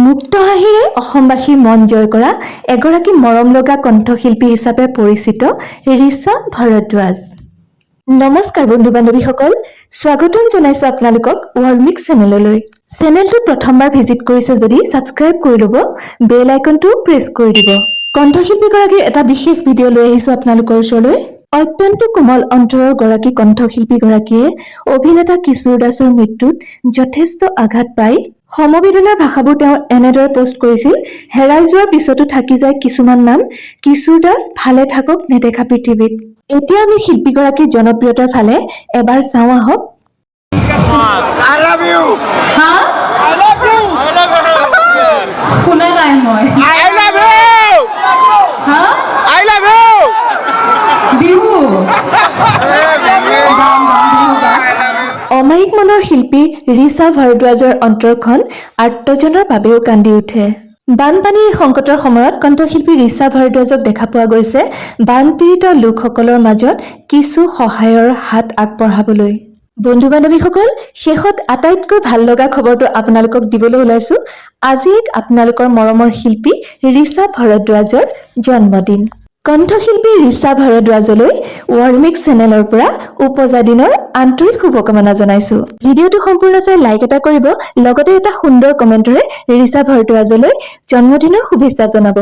মুক্ত হাঁহিৰে অসমবাসীৰ মন জয় কৰা এগৰাকী মৰম লগা কণ্ঠশিল্পী হিচাপে পৰিচিত ৰিচা ভৰদ্বাজ। নমস্কাৰ বন্ধু বান্ধৱীসকল, স্বাগতম জনাইছো আপোনালোকক ৱৰ্ল্ড চেনেললৈ। চেনেলটো প্ৰথমবাৰ ভিজিট কৰিছে যদি ছাবস্ক্ৰাইব কৰি ল'ব, বেল আইকনটো প্ৰেছ কৰি দিব। কণ্ঠশিল্পীগৰাকীৰ এটা বিশেষ ভিডিঅ' লৈ আহিছো আপোনালোকৰ ওচৰলৈ। অত্যন্ত কোমল অন্তৰৰ গৰাকী কণ্ঠশিল্পীগৰাকীয়ে অভিনেতা কিশোৰ দাসৰ মৃত্যুত যথেষ্ট আঘাত পাই সমবেদনাৰ ভাষাবোৰ তেওঁ এনেদৰে পোষ্ট কৰিছিল, "হেৰাই যোৱাৰ পিছতো থাকি যায় কিছুমান নাম। কিশোৰ দাস ভালে থাকক নেদেখা পৃথিৱীত।" এতিয়া আমি শিল্পীগৰাকীৰ জনপ্ৰিয়তাৰ ফালে এবাৰ চাওঁ আহক। I love you. হা? I love you. শুনা নাই মই। I love you. হা? I love you. Bihu গাম, গাম, বিহু গাম। অমায়িক মনৰ শিল্পী ৰিচা ভৰদ্বাজৰ অন্তৰখন আৰ্তজনৰ বাবেও কান্দি উঠে। বানপানীৰ সংকটৰ সময়ত কণ্ঠশিল্পী ৰিচা ভৰদ্বাজক দেখা পোৱা গৈছে বানপীড়িত লোকসকলৰ মাজত কিছু সহায়ৰ হাত আগবঢ়াবলৈ। বন্ধু বান্ধৱীসকল, শেষত আটাইতকৈ ভাল লগা খবৰটো আপোনালোকক দিবলৈ ওলাইছো। আজি এক আপোনালোকৰ মৰমৰ শিল্পী ৰিচা ভৰদ্বাজৰ জন্মদিন। কণ্ঠশিল্পী ৰিচা ভৰদ্বাজলৈ ৱাৰ্মিক চেনেলৰ পৰা উপজা দিনৰ আন্তৰিক শুভকামনা জনাইছো। ভিডিঅ'টো সম্পূৰ্ণ চাই লাইক এটা কৰিব, লগতে এটা সুন্দৰ কমেণ্টৰে ৰিচা ভৰদ্বাজলৈ জন্মদিনৰ শুভেচ্ছা জনাব।